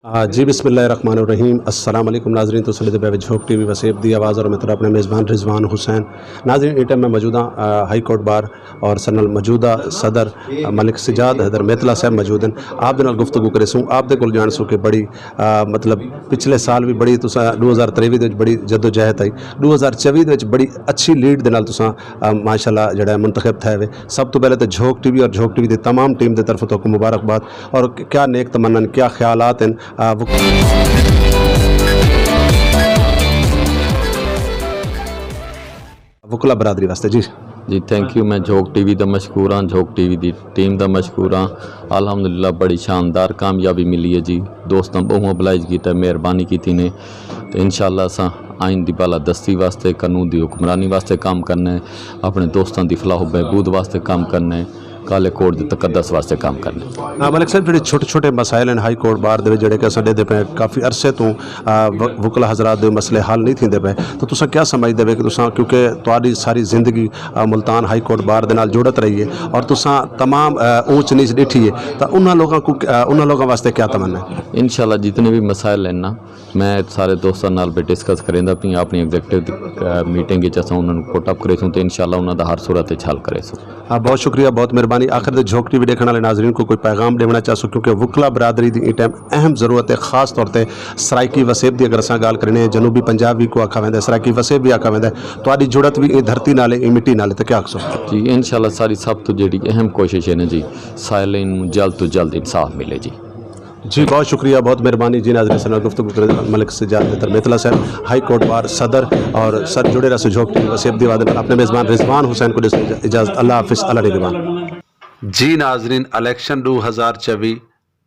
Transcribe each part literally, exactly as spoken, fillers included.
آ، جی، بسم اللہ الرحمن الرحیم۔ السلام علیکم ناظرین، تساں ݙیہدے پئے وے جھوک ٹی وی وسیب دی آواز اور میں تہاݙا اپݨا میزبان رضوان حسین۔ ناظرین، ایں ٹائم میں موجود ہاں، آ، ہائی کورٹ بار اور سنل موجودہ صدر، آ، ملک سجاد حیدر میتلا صاحب موجود ہیں۔ آپ دے نال گفتگو کریسوں، آپ دے کول ڄاݨسوں کہ بڑی، آ، مطلب پچھلے سال وی بڑی تساں ݙو ہزار تریوی دے وچ بڑی جدوجہد آئی، ݙو ہزار چوی دے وچ بڑی اچھی لیڈ دے نال تساں، آ، ماشاءاللہ جیڑھا ہے منتخب تھئے وے۔ سب توں پہلے تے جھوک ٹی وی اور جھوک ٹی وی دی تمام ٹیم دے طرفوں تہاکوں مبارکباد۔ اور کیا نیک تمنا ہن، کیا خیالات ہن، آ، وک-، وکلا برادری واسطے؟ جی۔ جی، تھینک یو۔ میں جھوک ٹی وی دا مشکور ہاں، جھوک ٹی وی دی ٹیم دا مشکور ہاں۔ الحمدللہ بڑی شاندار کامیابی ملی ہے جی۔ دوستاں ٻہوں ابلائج کیتا، مہربانی کیتی نے۔ تے انشاءاللہ اساں آئین دی بالادستی واسطے، قانون دی حکمرانی واسطے کم کرنے، اپݨے دوستاں دی فلاح و بہبود واسطے کم کرنے، کالے کوٹ دے تقدس واسطے کم کرنے۔ ہاں، ملک صاحب، جیڑھے چھوٹے چھوٹے مسائل ہیں ہائی کورٹ بار دے وچ، جیڑھے کہ اساں ݙیہدے پئے کافی عرصے توں، آ، و-، وکلا حضرات دے مسئلے حل نہیں تھیندے پئے، تو تساں کیا سمجھدے پئے کہ تساں، کیونکہ تہاݙی ساری زندگی، آ، ملتان ہائی کورٹ بار دے نال جڑت رہی ہے اور تساں تمام، آ، اونچ نیچ ݙٹھی ہے، تاں انہاں لوکاں کوں، آ، انہاں لوکاں واسطے کیا تمنا ہے؟ انشاءاللہ جتنے بھی مسائل ہیں نا، میں سارے دوستاں نال بھی ڈسکس کریندا پیا، اپݨی ایگزیکٹو دی، آ، میٹنگ وچ اساں انہاں نوں پٹ اپ کریسوں تے انشاءاللہ انہاں دا ہر صورت وچ حل کریسوں۔ ہاں، بہت شکریہ، بہت مہربانی۔ آخر دے جھوک ٹی وی ݙیکھݨ والے ناظرین کوں کوئی پیغام ݙیوݨا چاہسو، کیونکہ وکلا برادری دی ایں ٹائم اہم ضرورت ہے، خاص طور تے سرائیکی وسیب دی اگر اساں ڳالھ کرنے ہیں، جنوبی پنجاب وی کوں آکھا ویندا ہے، سرائیکی وسیب وی آکھا ویندا ہے، تہاݙی جڑت وی ایں دھرتی نال ہے، ایں مٹی نال ہے، تے کیا آکھسو؟ جی، انشاءاللہ ساری سب توں جیڑھی اہم کوشش ہے نا جی، سائلین نوں جلد توں جلد انصاف ملے جی۔ جی، بہت شکریہ، بہت مہربانی جی۔ ناظرین، سنال گفتگو کرے ملک سجاد حیدر میتلا صاحب، ہائی کورٹ بار صدر، اور سر جڑے رہسو جھوک ٹی وی وسیب دی آواز نال۔ اپݨے میزبان رضوان حسین کوں ݙیسوں اجازت۔ اللہ حافظ، اللہ نگہبان۔ جی ناظرین، الیکشن ݙو ہزار چوی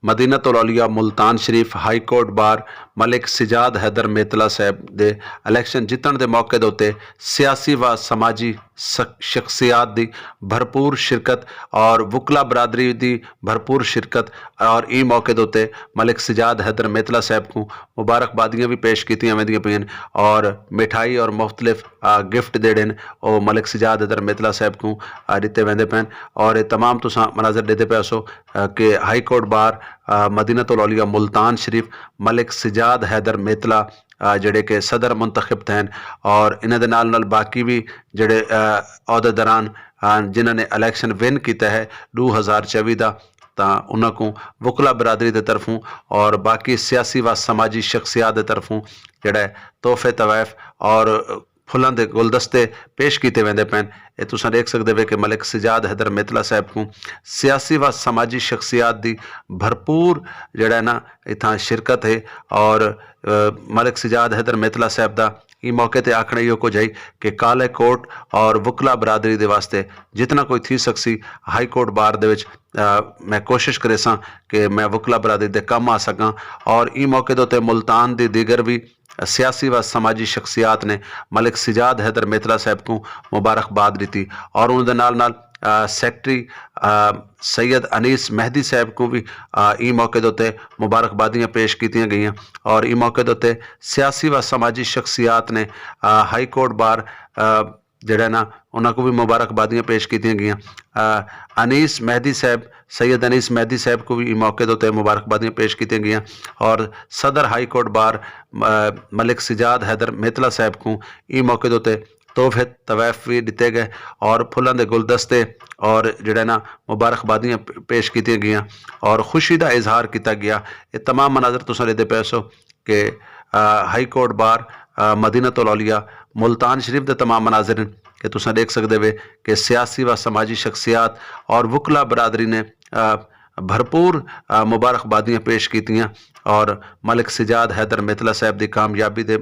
مدینۃ الاولیاء ملتان شریف ہائی کورٹ بار ملک سجاد حیدر میتلا صاحب دے الیکشن جتݨ دے موقع دے اتے سیاسی و سماجی سک-، شخصیات دی بھرپور شرکت اور وکلا برادری دی بھرپور شرکت اور ایں موقع دے اتے ملک سجاد حیدر میتلا صاحب کوں مبارکبادیاں وی پیش کیتیاں ویندیاں پئین اور مٹھائی اور مختلف، آ، گفٹ جیڑھے ہن او ملک سجاد حیدر میتلا صاحب کوں، آ، ݙتے ویندے پئین۔ اور اے تمام تساں مناظر ݙیہدے پئے ہسو، آ، کہ ہائی کورٹ بار، آ، مدینۃ الاولیاء ملتان شریف ملک سجاد حیدر میتلا، آ، جیڑھے کہ صدر منتخب تھئن اور انہاں دے نال نال باقی وی جیڑھے، آ، عہدیداران، آ، جنہاں نے الیکشن ون کیتا ہے ݙو ہزار چوی دا، تاں انہاں کوں وکلا برادری دے طرفوں اور باقی سیاسی و سماجی شخصیات دے طرفوں جیڑھا ہے تحفے تحائف اور پھلاں دے گلدستے پیش کیتے ویندے پئین۔ اے تساں ݙیکھ سڳدے وے کہ ملک سجاد حیدر میتلا صاحب کوں سیاسی و سماجی شخصیات دی بھرپور جیڑھا ہے نا اتھاں شرکت ہے اور، آ، ملک سجاد حیدر میتلا صاحب دا ایں موقع تے آکھݨ ایہو کجھ ہئی کہ کالے کوٹ اور وکلا برادری دے واسطے جتنا کوئی تھی سڳسی ہائی کورٹ بار دے وچ، آ، میں کوشش کریساں کہ میں وکلا برادری دے کم آ سڳاں۔ اور ایں موقع دے اتے ملتان دی دیگر وی سیاسی و سماجی شخصیات نے ملک سجاد حیدر میتلا صاحب کوں مبارکباد ݙتی اور انہاں دے نال نال، آ، سیکرٹری، آ، سید انیس مہدی صاحب کوں وی، آ، ایں موقع دے اتے مبارکبادیاں پیش کیتیاں ڳئیاں اور ایں موقع دے اتے سیاسی و سماجی شخصیات نے، آ، ہائی کورٹ بار، آ، جیڑھا ہے نا انہاں کوں وی مبارکبادیاں پیش کیتیاں ڳئیاں۔ آ، انیس مہدی صاحب، سید انیس مہدی صاحب کوں وی ایں موقع دے اتے مبارکبادیاں پیش کیتیاں ڳئیاں اور صدر ہائی کورٹ بار، آ، ملک سجاد حیدر میتلا صاحب کوں ایں موقع دے اتے تحفے تحائف وی ݙتے ڳئے اور پھلاں دے گلدستے اور جیڑھا ہے نا مبارکبادیاں پ-، پیش کیتیاں ڳئیاں اور خوشی دا اظہار کیتا ڳیا۔ اے تمام مناظر تساں ݙیہدے پئے ہسو کہ، آ، ہائی کورٹ بار، آ، مدینۃ الاولیاء ملتان شریف دے تمام مناظر ہن کہ تساں ݙیکھ سڳدے وے کہ سیاسی و سماجی شخصیات اور وکلا برادری نے، آ، بھرپور، آ، مبارکبادیاں پیش کیتیاں اور ملک سجاد حیدر میتلا صاحب دی کامیابی دے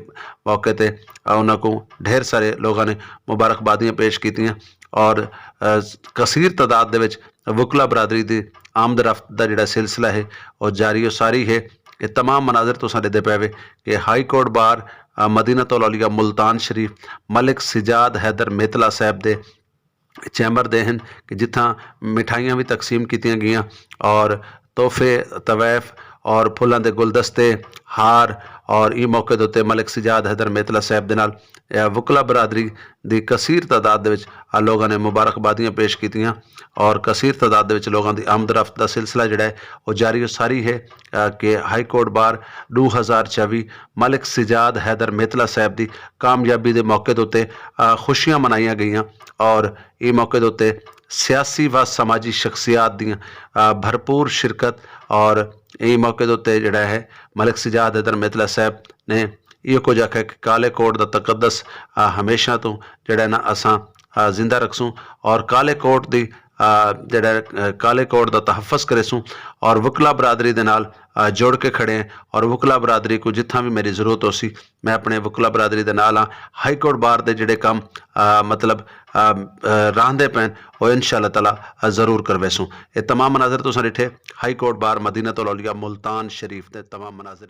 موقع تے، آ، انہاں کوں ڈھیر سارے لوگاں نے مبارکبادیاں پیش کیتیاں اور، آ، کثیر تعداد دے وچ وکلا برادری دی آمد رفت دا جیڑھا سلسلہ ہے او جاری و ساری ہے۔ اے تمام مناظر تساں ݙیہدے پئے وے کہ ہائی کورٹ بار، آ، مدینۃ الاولیاء ملتان شریف ملک سجاد حیدر میتلا صاحب دے چیمبر دے ہن کہ جتھاں مٹھائیاں وی تقسیم کیتیاں ڳئیاں اور تحفے تحائف اور پھلاں دے گلدستے، ہار اور ایں موقع دے اتے ملک سجاد حیدر میتلا صاحب دے نال وکلا برادری دی کثیر تعداد دے وچ لوگاں نے مبارکبادیاں پیش کیتیاں اور کثیر تعداد دے وچ لوگاں دی آمد رفت دا سلسلہ جڑا ہے او جاری و ساری ہے کہ ہائی کورٹ بار ݙو ہزار چوی ملک سجاد حیدر میتلا صاحب دی کامیابی دے موقع دے اتے خوشیاں منائیاں گئیاں اور ایں موقع دے اتے سیاسی و سماجی شخصیات دیاں بھرپور شرکت اور ایں موقع دے اتے جڑا ہے ملک سجاد حیدر میتلا صاحب نے ایہو کجھ آکھیا کہ کالے کوٹ دا تقدس ہمیشہ توں جڑا ہے نا اساں زندہ رکھسوں اور کالے کوٹ دی جڑا کالے کوٹ دا تحفظ کریسوں اور وکلا برادری دے نال جڑ کے کھڑے ہیں اور وکلا برادری کو جتھاں بھی میری ضرورت ہو سی میں اپنے وکلا برادری دے نال ہاں۔ ہائی کورٹ بار دے جڑے کم مطلب راہندے پین وہ انشاءاللہ تعالی ضرور کرویسوں۔ یہ تمام مناظر تساں ڈٹھے ہائی کورٹ بار مدینہ الاولیاء ملتان شریف دے تمام مناظر۔